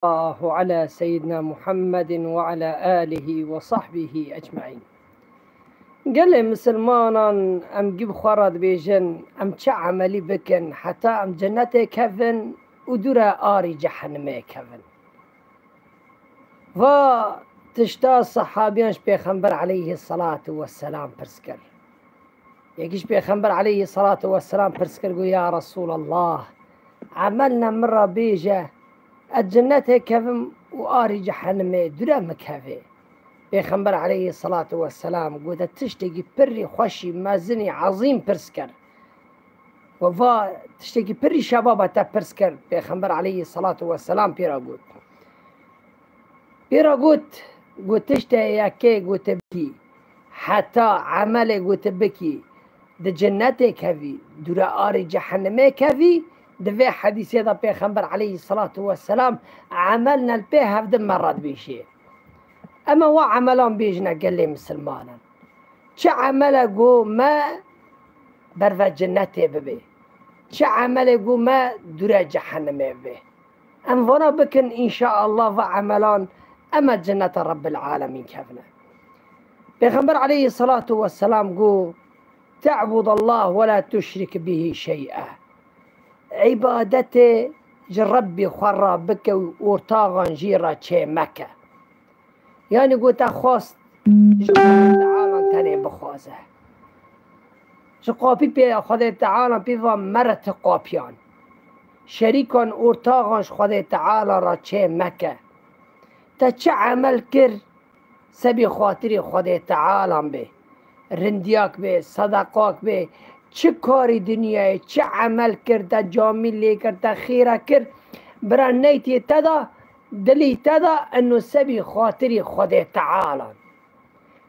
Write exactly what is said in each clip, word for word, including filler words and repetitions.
الله على سيدنا محمد وعلى آله وصحبه أجمعين. Gelê misilmanan, em gî bi xwe re dibêjin, em çi emelî bikin heta em cenetê kevin û dûre arî cehenimê kevin? Va tişta sehabiyan ji Pêxember aleyhisselatu vesselam pirs kir. Yekî ji Pêxember aleyhisselatu vesselam pirs kir, got, "Ya Resulallah, emelne min re bêje, ez cenetê kevim û arî cehenimê dûre min kevê?" Pêxember aleyhisselatu vesselam got, "Te tiştekî pirî xweşî, mezinî, ezîm pirs kir." Û va tiştekî pirî şebaba te pirs kir, Pêxember aleyhisselatu vesselam pê re got. Pê re got, got, "Tiştê yekê got tu bikî, heta emelê got tu bikî, di cenetê kevî, dûre arê cehennemê kevî, di vê hedîsê de Pêxember aleyhisselatu vesselam emelne li pê hevdin me re dibêjê." Ema wa emelan bêjine gelê misilmanan. Çi emele ku me berve cenetê bibê? Çi emelê ku me dûre cehennemê bibê? Em vana bikin, înşaallah, va emelan em e ceneta Rabbil Alemîn kevine. Pêxember aleyhisselatu vesselam got, "Te'budallah ve la tuşrik bihi şey'a." Îbadetê ji Rebbî xwe re bike û ortaxan jî re çê meke. Yanî got, te xwest ji Xwedê Teala tenê bixwaze. Ji qapî pê Xwedê Teala pê va mere ti qapiyan. Şerîkan ortaxan ji Xwedê Teala re çê meke. Te çi emel kir, sebî xatirî Xwedê Teala bê. Rindiyak bê, sedeqak bê, çi karî dinyayê, çi emel kir, te camî lê kir, te xêre kir, bira neytê te de, dilî te de, eno sebî xatirî Xwedê Teala,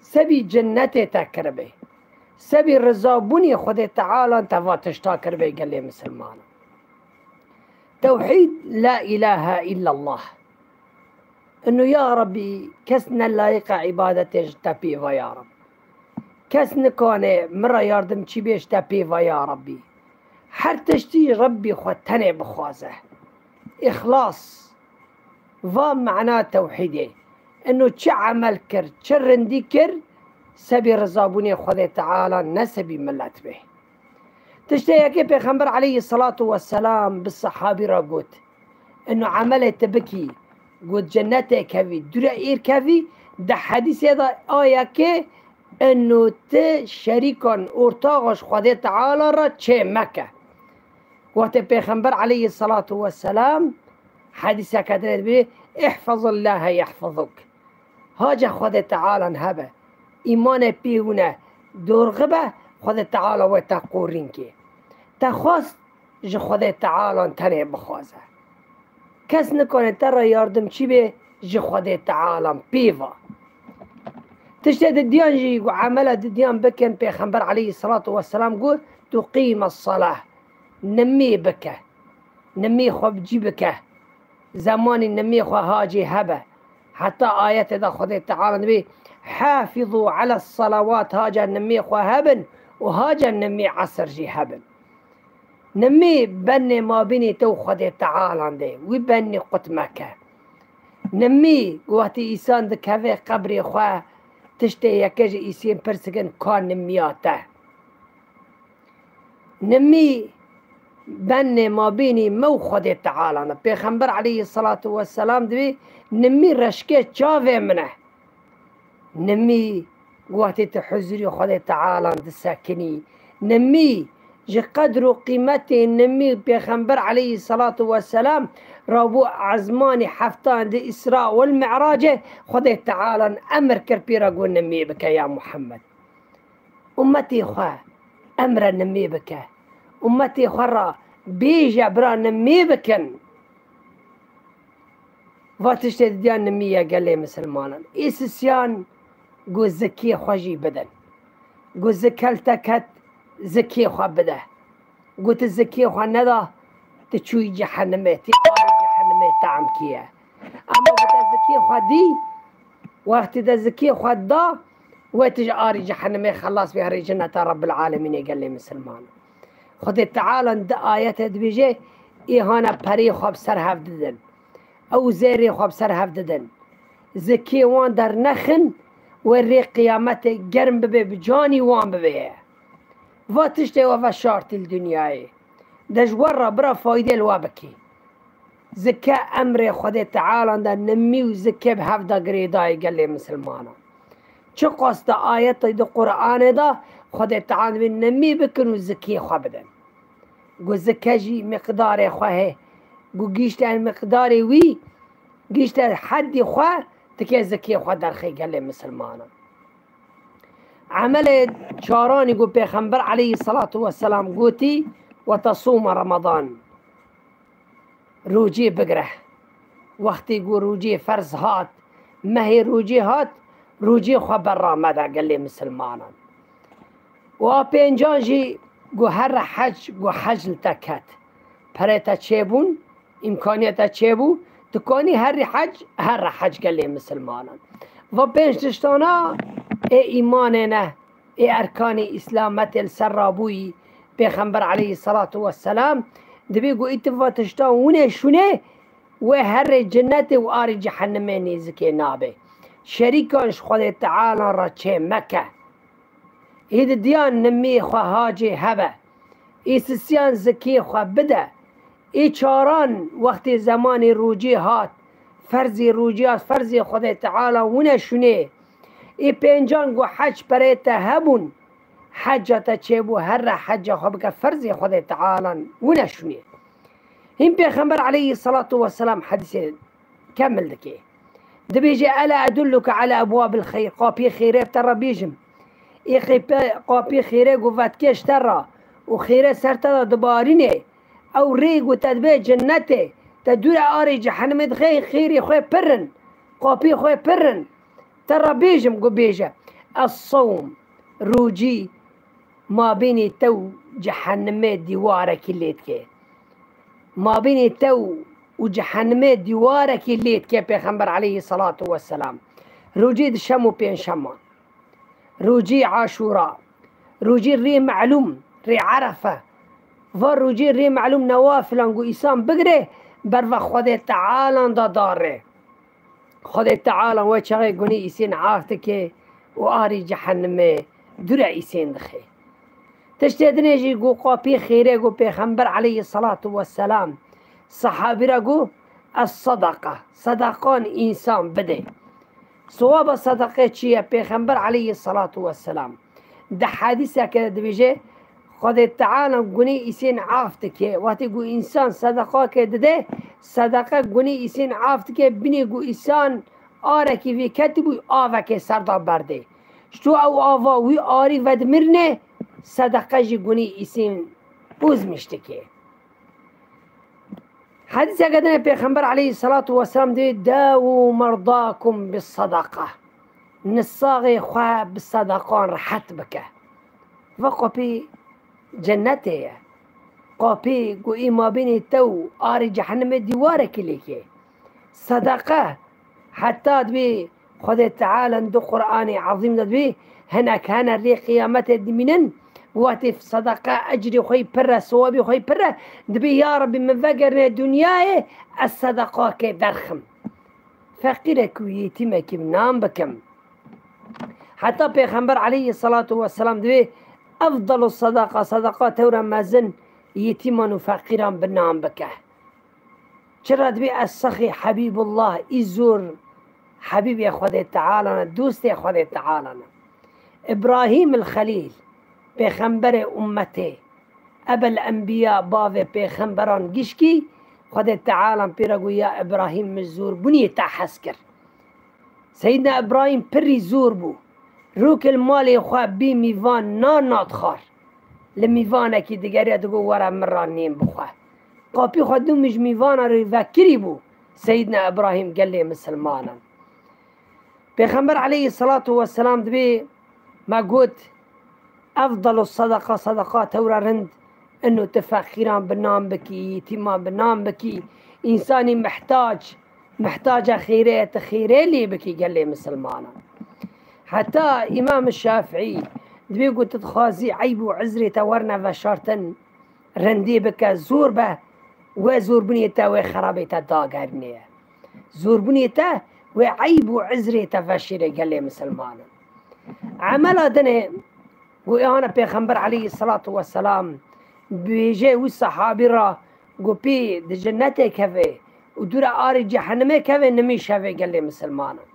sebî cennetê te kiribê, sebî rizabûnî Xwedê Teala te va tişta kiribê gelê misilmanan. Tewhîd, la îlahe îllallah. Eno ya Rabbî, kes ne layiqa îbadetê ji te pê va ya Rabbî. Kes nikane min re yardimçî bê ji te pê va ya Rabbî. Her tiştî Rabbî xwe tenê bixwaze. Îxlas. Va mana tewhîdê. Eno çi emel kir, çi rindî kir, sebî rizabûnê Xwedê Teala ne sebî milet bê. Tiştê yekê Pêxember aleyhisselatu vesselam bi sehabî re got, eno emelê tu bikî, got cenetê kevî, dûre êr kevî, di hedîsê de a yekê, eno tu şerîkan ortaxa ji Xwedê Teala re çê meke. Wextê Pêxember aleyhisselatu vesselam hedîseke dinê dibê, "Ihfazillahe yahfazuk." Hace Xwedê Teala hebe, îmanê pê wine dorxi be, Xwedê Teala wê te qorîn kê. Te xwest ji Xwedê Teala tenê bixwaze. Kes nikane te re yardimçî bê ji Xwedê Teala pê va. Tiştê didiyan jî ku emela didiyan bikin, Pêxember aleyhisselatu vesselam got, "Tuqîme salah." Nimî bike. Nimî xwe bi cî bike. Zemanî nimî xwe hacî hebe. Heta ayetê de Xwedê Teala dibê, "Hafizû ala salawat", haca nimî xwe hebin û haca nimî esir jî hebin. Nimî benê mabînê te û Xwedê Teala de, wî benî qut meke. Nimî wextî îsan dikeve qebrê xwe, tiştê yeke ji îsên pirs dikin, ka nimîya te? Nimî benê mabînî me û Xwedê Teala ne. Pêxember aleyhisselatu vesselam dibê, nimî reşkê çavê min e. Nimî wextê tu huzurî Xwedê Teala disekinî. Nimî ji qedr û qîmetê nimî Pêxember aleyhisselatu vesselam rabû ezmanî heftan di Îsra wel Mi'racê Xwedê Teala emir kir pê re got nimî bike ya Muhammed. Ummetê xwe emre nimê bike. Ummetê xwe re bêje bira nimê bikin. Va tiştê didiyan nimî ye gelê misilmanan. Ê sisiyan got zikê xwe jî bidin. Got zik kel te ket zikê xwe bide. Got tu zikê xwe neda, tu çûyî cehennemê, tê arê cehennemê tam kiye. Ama got te zikê xwe dî, wextê te zikê xwe da, wê tu ji arê cehennemê xelas bî, herî cenneta Rabbil Alemînê gelê misilman. Xwedê Teala di ayete dibêje, ê hana perê xwe bi ser hev didin. Ew zêrê xwe bi ser hev didin. Zikê wan dernexin, wê rê qiyametê germ bibe, bi canî wan bibe. Va tiştê we veşartî li dinyayê. De ji we re bira faydê li we bikî. Zike emrê Xwedê Teala de nimî û zikê bi hev de girêdayê gelê misilmanan. Çiqas di ayetê di Qur'anê de Xwedê Teala dibê nimî bikin û zikê xwe bidin. Gu zike jî miqdarê xwe hê. Gu gîşte miqdarê wî, gîşte heddî xwe, dike zikê xwe derxê gelê misilmanan. Emelê çaranî ku Pêxember aleyhisselatu vesselam gotî, "Ve tesûme Ramadan." Rûcê bigre. Wextê ku rûcê ferz hat, mehê rûcê hat, rûcê xwe berra mede gelê misilmanan. Û a pêncan jî ku here hec, ku hec li te ket. Perê te çêbûn, îmkaniyeta çêbû, tu kanî herî hec, here hec gelê misilmanan. Va pênc tiştana ê îmanê ne, ê erkanê îslametê li ser rabûyî, Pêxember aleyhisselatu vesselam dibê ku î tu va tiştan wine şûnê, wê herê cinnetê û arê cehennemê nêzikê nabe. Şerîkan ji Xwedê Teala re çê meke. Ê di diyan nimiyê xwe hacê hebe. Ê sisiyan zikê xwe bide. Ê çaran wextê zemanê rûcê hat, ferzê rûcê hat, ferzê Xwedê Teala wine şûnê. Ê pêncan ku hec perê te hebûn, heca te çêbû, here heca xwe bike, ferzê Xwedê Teala wine şûnê. Hîn Pêxember aleyhisselatu vesselam hedîsê kemil dike. Dibêje, "Ela edulluke ala ebwabil xeyr, qapiyê xêrê te re bêjim." Ê qepe-, qapiyê xêrê ku vetkê ji te re û xêrê ser te de dibarîne, ew rê ku te dibe cennetê, te dûre arê cehennemê dixe, xêrê xwe pir in, qapiyê xwe pir in. Te re bêjim ku bêje, "Es-sawm, rûcî, mabênê te û cehennemê dîwarekî lê dike." Mabênê te û, û cehennemê dîwarekî lê dike Pêxember aleyhisselatu vesselam. Rûcî di şem û pênşeman. Rûcî Aşûra. Rûcî rê melûm, rê Erefe. Va rûcî rê melûm newafilan ku îsan bigire, berva Xwedê Tealan da darê. Xwedê Teala we çaxê gunî îsên af dike û arî cehennemê dûre îsên dixe. Tiştê dinê jî ku qapî xêrê ku Pêxember aleyhisselatu vesselam sehabî re gu, "Es-sadaqa, sedaqan însan bide." Sewaba sedaqê çi ye? Pêxember aleyhisselatu vesselam di hedîseke de dibêje, Xwedê Teala gunî îsên af dike. Wextê ku însan sedaqake dide, sedeqe gunî îsên af dike, binê ku însan arekî vê ketibû, avekê ser da berdê. Ji to ew ava wî arî vedimirne, sedeqe jî gunî îsên bozmîş dike. Hedîseke din Pêxember aleyhisselatu vesselam dê, "Dawû merdakum bis sadaqa." Nisaxê xwe bi sedaqan rehet bike. Va qapî cennetê ye. Qapî ku î mabênê te û arê cehennemê dîwarekî lêke. Sedeqe heta dibê Xwedê Teala di Qur'anê Ezîm de dibê, hinek hene rê qiyametê dimînin, wextê sedeqe ecrê xwe pir e, sewabê xwe pir e, dibê, "Ya Rebî, min vegerine dinyayê, ez sedeqakê derxim. Feqîrek û yetîmekî bi nan bikim." Heta Pêxember aleyhisselatu vesselam dibê, "Efdalu sadaqa, sadaqa tewra mezin yetîman û feqîran bi nan bike." Çira dibê ez sexî Hebîbullah, î zor Hebîbê Xwedê Teala ne, dostê Xwedê Teala ne. Îbrahîm el Xelîl, pêxemberê ummetê, Ebel Enbiya, bavê pêxemberan gişkî, Xwedê Teala pê re got, "Ya Îbrahîm, min zorbûniyê te hez kir." Seyîdna Îbrahîm pirî zor bû. Rûkê li malê xwe bî mîvan nan nadixwar. Li mîvanekî digeriya digot, "Were min re nêm bixwe." Qapî xwe dû min ji mîvana rê vekirî bû. Seyîdna Îbrahîm gelê misilmanan. Pêxember aleyhisselatu vesselam dibê me got, "Efdalu sadaqa, sadaqa tewra rind ino tu feqîran bi nan bikî, yetîman bi nan bikî, însanî mihtac, mihtaca xêrê ye, tu xêrê lê bikî gelê misilmanan." Heta Îmam Şafîî dibê ku tu dixwazî eyb û izrê te werine veşartin, rindî bike, zor be, wê zorbûnê te, wê xerabê te dagerîne ye. Zorbûnê te wê eyb û izrê te veşêre gelê misilmanan. Emela dinê, ku ê hana Pêxember aleyhisselatu vesselam bêje wî sehabî ra, ku pê di cennetê keve û dûre arê cehennemê keve, nimî şevê gelê misilmanan.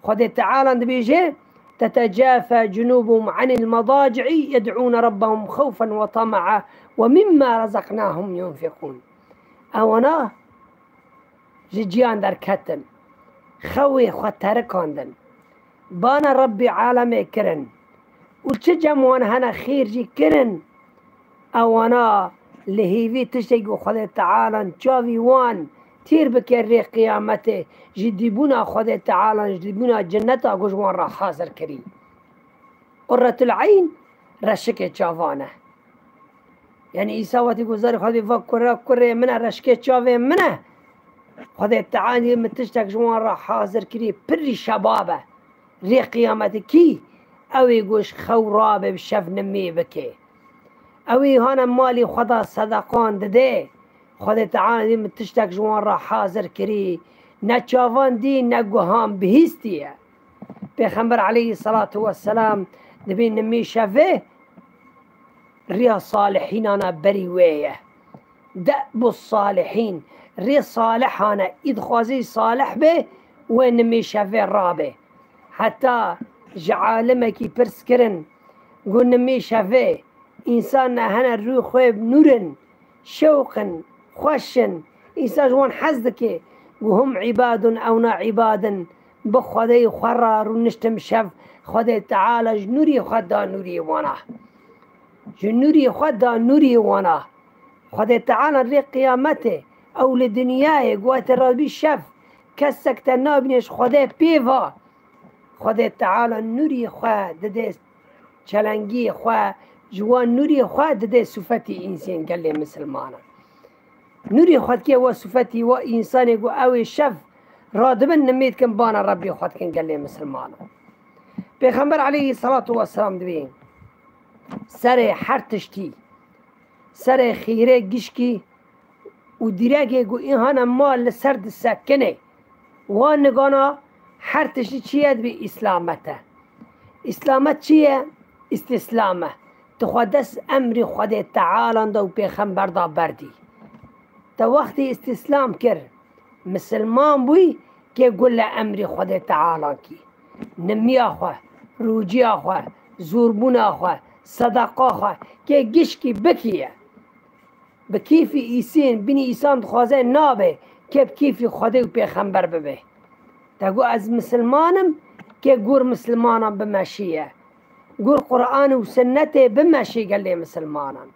Xwedê Teala dibêje, "Tetecafe cunûbuhum anil medaci'i yed'ûne rabbehum xewfen ve tama'a ve mimma rezeknahum yunfikûn." Ewana ji ciyan derketin, xewê xwe terikandin, bana Rebbî alemê kirin û çi cem wan hene xêr jî kirin, ewana li hêvî tiştekî ku Xwedê Teala çavî wan têr bike rê qiyametê, ji dîbûna Xwedê Teala, ji dîbûna cenneta ku ji wan re hazir kirî. Qurretul eyn reşikê çavan e. Yani Îsa wextî ku zarê xwe dibê, "Va kure, kurê min e, reşikê çavê min e." Xwedê Teala min tiştek ji wan re hazir kirî, pirî şebab e. Rê qiyametê kî? Ew ê ku ji xew rabe, bi şev nimê bike. Ew ê hane malî xwe da sedeqan dide. Xwedê Teala dê min tiştek ji wan re hazir kirî. Ne çavan dî, ne guhan bihîstiye. Pêxember aleyhisselatu vesselam dibê nimê şevê riya salihînana berî wê ye. De'bu salihîn, rê salihane, î dixwazî salih bê, wê nimê şevê rabe. Heta ji alimekî pirs kirin, got, nimê şevê, însan ne hene rû xwe nûr in, şewq in, xweş in, însan ji wan hez dike, got, hum îbadun ew na îbad in, bi Xwedê xwe re rûniştim şev, Xwedê Teala ji nûrê xwe da nûrê wana. Ji nûrê xwe da nûrê wana. Xwedê Teala rê qiyametê, ew li dinyayê, got, te rabî şev, kesek te nabîne ji Xwedê pê va. Xwedê Teala nûrê xwe dide çelengiyê xwe, ji wan nûrê xwe dide sifetî însên gelê misilmanan. Nûrê xwe dike we sifetî we însanê ku ew ê şev radibin nimê dikin bana Rebbê xwe dikin gelê misilmanan. Pêxember aleyhisselatu vesselam dibê, serê her tiştî, serê xîrê gişkî û dîregê ku îhana mal li ser disekine, wan nigana her tiştî çi ye dibê îslamet e. Îslamet çi ye? Îstîslam e. Tu xwe dest emrê Xwedê Teala da û pêxember da berdî. Te wextî îstîslam kir, misilman bûyî, kê gule emrê Xwedê Teala kî. Nimiya xwe, rûciya xwe, zûrbûna xwe, sedeqa xwe, kê gişkî bikî ye. Bi kêfî îsên, binî îsan dixwaze nabe, kê bi kêfî Xwedê û pêxember bibe. Te got, ez misilman im, kê gor misilmanan bimeşiye. Gor Quran û Sunnetê bimeşê gelê misilmanan.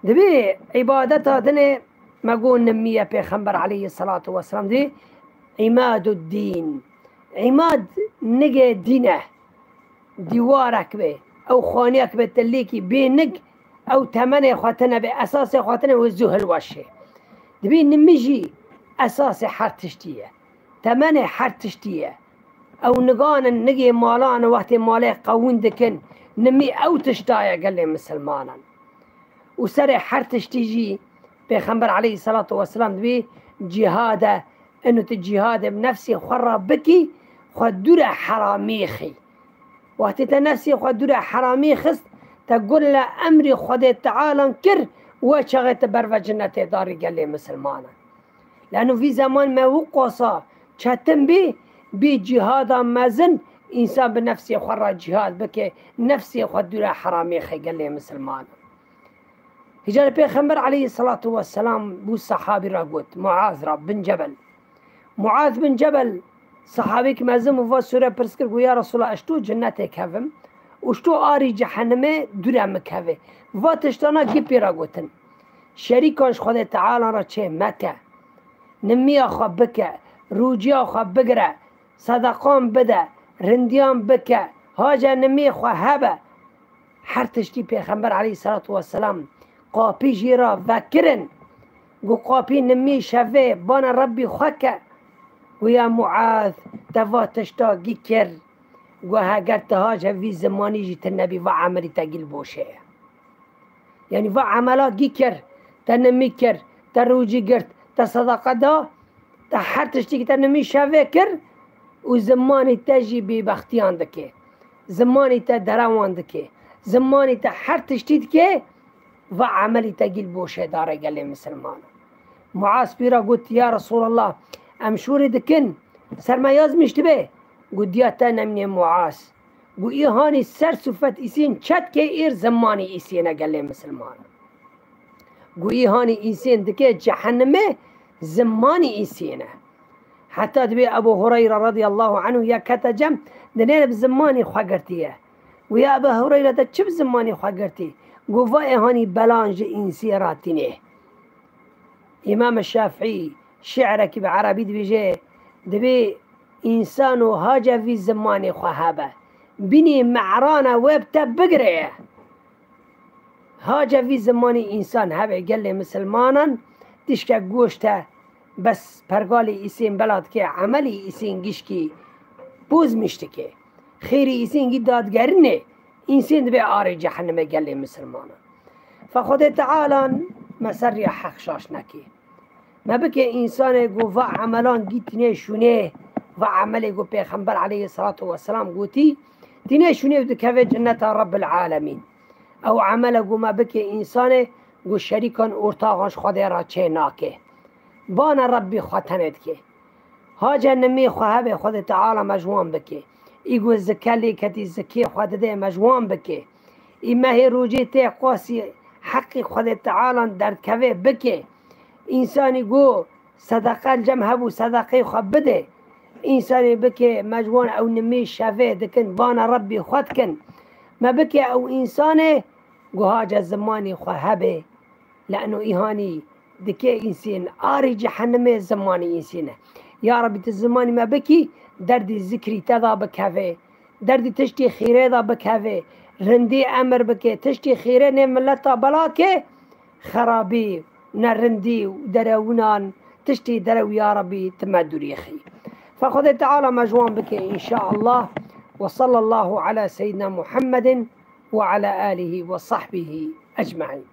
Dibê îbadeta dinê me got nimiye Pêxember aleyhisselatu vesselam dibê îmaduddîn. Îmad nigê dîn e. Dîwarek be, ew xaniyek be te lêkî bê nig, ew temenê xwe tine be, esasê xwe tine wê zû hilweşê. Dibê nimî jî esasê her tiştî ye. Temenê her tiştî ye. Ew nigan in, nigê malan in, wextê malê qewûn dikin, nimî ew tişta ye gelê misilmanan. Û serê her tiştî jî Pêxember aleyhisselatu vesselam dibê cîhad e, inu tu cîhadê bi nefsê xwe re bikî, xwe dûre heramî xî. Wextê te nefsê xwe dûre heramî xist, te gule emrê Xwedê Teala kir, we çaxê te berve cinnetê darî gelê misilmanan. Lano vî zeman me wiqasa çetin bî, bî cîhada mezin, însan bi nefsê xwe re cîhad bike, nefsê xwe dûre heramê xe gelê misilman. Hicar Pêxember aleyhisselatu vesselam bû sehabî re got, Muaz re bin Cebel. Muaz bin Cebel, sehabêk mezin û va sûre pirs kir, got, Ya Resulallah, ez to cennetê kevim û ji to arî cehennemê dûre min keve. Va tiştana gî pê re gotin. Şerîkan ji Xwedê Teala re çê meke. Nimiya xwe bike, rûciya xwe bigire, sedeqan bide, rindiyan bike, hace nimê xwe hebe. Her tiştî Pêxember aleyhisselatu vesselam qapî jê re vekirin. Got, qapî nimî şevê bana Rebbî xwe ke. Got, ya Muaz, te va tişta gî kir. Got, heger te hace vî zimanî jî tu nebî, va emirî te gî li boşê ye. Yanî va emela gî kir, te nimî kir, te rûcî girt, te sedeqe da, Te her tiştî ki te nimî şevê kir û zimanî te jî bêbextiyan dike. Zimanî te derewan dike. Zimanî te her tiştî dike, va emelî te gîl boşê dare gelê misilmanan. Muaz pîra got, ya Resulallah, em şûrî dikin, ser me yazmîş dibe. Got, diya te nemîne Muaz. Got, î hanî ser sufet îsên çetke êr zimanî îsêne gelê misilmanan. Got, î hanî îsên dike cehenime, zimanî îsêne. Heta dibê Ebu Hureyre radiyallahu anhu ya kete cem, dinêre bi zimanî xwe girtiye. Got, ya Ebu Hureyre, te çi bi zimanî xwe girtî? Got, va ê hanî belan ji însê re tînê. Îmam Şafî şi'rekî bi erebî dibêje, dibê însano hace vî zimanê xwe hebe, bînî me'rana wê bi te bigire. Hace vî zimanî însan hebe gelê misilmanan, tişke goşte bes pergalê îsên bela dike, emelî îsên gişkî boz miştike. Xêrî îsên gî dadgerine, însên dibe arê cehenime gelê misilmanan. Fe Xwedê Tealan me ser riya heq şaş neke. Me bike însanê ku va emelan gî tîne şûnê, va emelê ku Pêxember aleyhissalatu vesselam gotî, tîne şûnê û dikeve cenneta Rabbil Alemîn. Ew emele ku me bike însanê ku şerîkan ortaxan ji Xwedê re çê nake. Bana Rebbî xwe tenê dike. Hace nimê xwe hebe Xwedê Teala me ji wan bike. Î ku zike lê ketî zikê xwe dide me ji wan bike. Î mehê rojê tê qasî heqî Xwedê Teala derdkeve bike. Însanî ku sedeqe cem hebû sedeqeyê xwe bide. Însanê bike me ji wan ew nimê şevê dikin, bana Rebbî xwe dikin. Me bike ew însanê ku hace zimanê xwe hebe. Leno îhanî dike însên arê cehenimê zimanî însîne. Ya Rebî tu zimanî me bikî, derdî zikrî te da bikeve, derdî tiştî xîrê da bikeve, rindî emir bike, tiştî xîrê nê mileta belake, xerabî, nerindî û derewûnan, tiştî derew ya Rebî tu me dûrî xî. Fe Xwedê Teala me ji wan bike înşaallah. Ve sallallahu ala seyyidina Muhammedin ve ala alihi ve sahbihi ecmaîn.